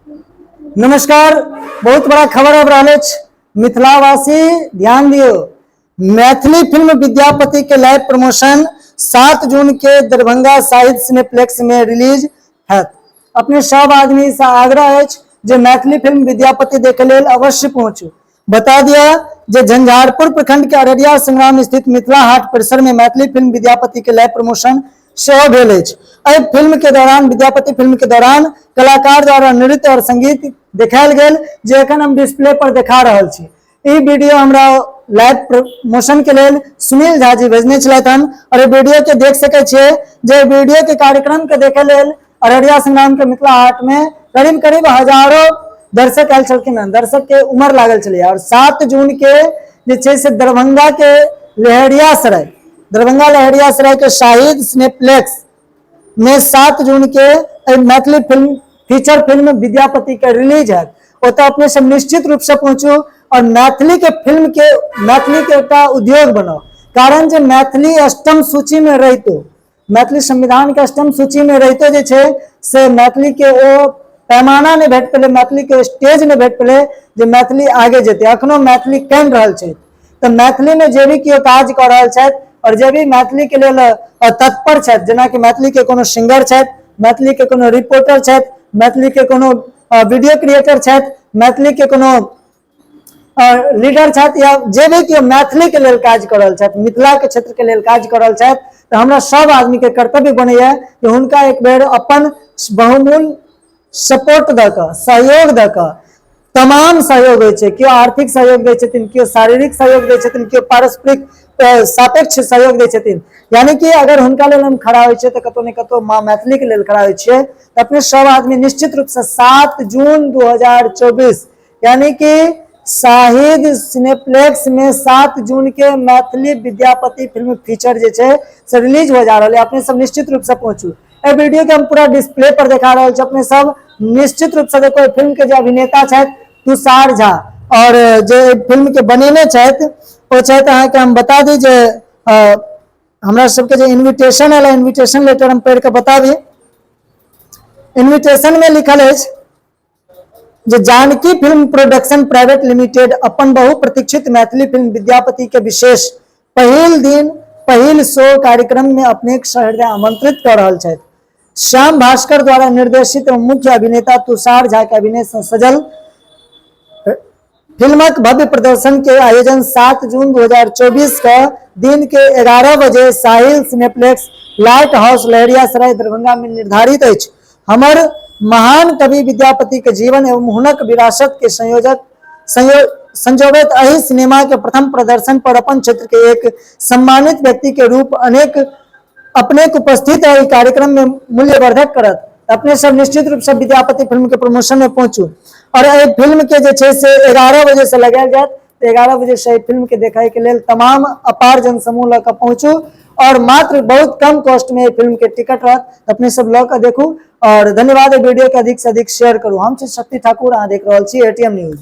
नमस्कार। बहुत बड़ा खबर आबि रहल अछि। मिथिलावासी ध्यान दियौ, मैथिली फिल्म विद्यापति के लाइव प्रमोशन 7 जून के दरभंगा शाहिद सिनेप्लेक्स में रिलीज हैत। अपने सब आदमी से आग्रह अछि जे मैथिली फिल्म विद्यापति देखे लेल अवश्य पहुंचू। बता दिया जे झंझारपुर प्रखंड के अररिया संग्राम स्थित मिथिला हाट परिसर में मैथिली फिल्म विद्यापति के लाइव प्रमोशन सेहो भेल अछि। एहि फिल्म के दौरान, विद्यापति फिल्म के दौरान कलाकार द्वारा नृत्य और संगीत देखायल गेल, जे एखन हम डिस्प्ले पर देखा रहल छी। ई वीडियो हमरा लाइव प्रमोशन के लेल सुनील झा जी भेजने छलथि हन और ई वीडियो के देख सकै छियै जे वीडियो के कार्यक्रम के देखे लेल अररिया संग्राम के मिथिला हाट में करीब करीब हजारों दर्शक आयल छलखिन हन। दर्शक के उमर लागल छलै। और 7 जून के जे छै से दरभंगा के लहेरियासराय, दरभंगा लहेरियासराय के शाहिद सिनेप्लेक्स में 7 जून के Maithili film, feature film Vidyapati के रिलीज है। ओतऽ अपने सब निश्चित रूप से पहुंचू और मैथिली के फिल्म के, मैथिली के एकटा उद्योग बनाओ। कारण जे मैथिली अष्टम सूची में रहितो, मैथिली संविधान के अष्टम सूची में रहितो जे छै से मैथिली के ओ पैमाना नहि भेट पेलै, मैथिली के स्टेज नहि भेट पेलै जे मैथिली आगे जेतै। अखनो मैथिली कानि रहल छै। तऽ मैथिली में जे भी केओ काज कऽ रहल छथि और जे भी मैथिली के लेल तत्पर छथि, जेनाकि मैथिली के कोनो सिंगर छथि, मैथिली के कोनो रिपोर्टर छथि, मैथिली के कोनो वीडियो क्रिएटर छथि, मैथिली के कोनो लीडर छथि या जे भी केओ मैथिली के लेल काज कऽ रहल छथि, मिथिला के क्षेत्र के लेल काज कऽ रहल छथि, तऽ हमरा सब आदमी के कर्तव्य बनैया कि हुनका एक बेर अपन बहुमूल्य सपोर्ट दऽ कऽ, सहयोग दऽ कऽ। तमाम सहयोग होइ छै। केओ आर्थिक सहयोग दै छथिन, केओ शारीरिक सहयोग दै छथिन, केओ पारस्परिक सापेक्ष सहयोग दै छथिन। यानी कि अगर हुनका लेल हम खड़ा होइ छियै तऽ कतौ ने कतौ माँ मैथिली के लेल खड़ा होइ छियै। तऽ अपने सब आदमी निश्चित रूप से 7 जून 2024, यानी कि शाहिद सिनेप्लेक्स में 7 जून के मैथिली विद्यापति फिल्म फीचर जे छै से रिलीज हो जा रहल है। अपने सब निश्चित रूप से पहुंचू। एहि वीडियो के हम पूरा डिस्प्ले पर देखा रहल छी। अपने सब निश्चित रूप से देखो। एहि फिल्म के जे अभिनेता छथि तुषार झा और जे फिल्म के बनेने छथि ओ छथि, अहाँके हम बता दी जे हमरा सबके जे इन्विटेशन आयल, इन्विटेशन लेटर हम पढ़ि कऽ बताबी। इन्विटेशन में लिखल अछि जे Janaki film production private limited अपन बहुप्रतीक्षित मैथिली फिल्म विद्यापति के विशेष पहिल दिन पहिल शो कार्यक्रम में अपने सहृदय आमंत्रित कर रहल छथि। श्याम भास्कर द्वारा निर्देशित एवं मुख्य अभिनेता तुषार झा के अभिनय से सजल फिल्मक भव्य प्रदर्शन के आयोजन 7 जून 2024 के दिन के 11 बजे Sahil cineplex, light house, Laheriasarai, Darbhanga में निर्धारित अछि। हमर महान कवि विद्यापति के जीवन एवं हुनक विरासत के संयोजक संजोबैत एहि सिनेमा के प्रथम प्रदर्शन पर अपन क्षेत्र के एक सम्मानित व्यक्ति के रूप अनेक अपने के उपस्थित एहि कार्यक्रम में मूल्यवर्धक करत। अपने सब निश्चित रूप से विद्यापति फिल्म के प्रमोशन में पहुंचू और एहि फिल्म के जे छै से 11 बजे से लगायल जायत। तऽ 11 बजे से एहि फिल्म के देखै के लेल तमाम अपार जनसमूह लऽ कऽ पहुंचू और मात्र बहुत कम कॉस्ट में एहि फिल्म के टिकट रहत। अपने सब लऽ कऽ देखू और धन्यवाद। वीडियो के अधिक से अधिक शेयर करू। हम छी शक्ति ठाकुर, अहाँ देख रहल छी एटीएम न्यूज।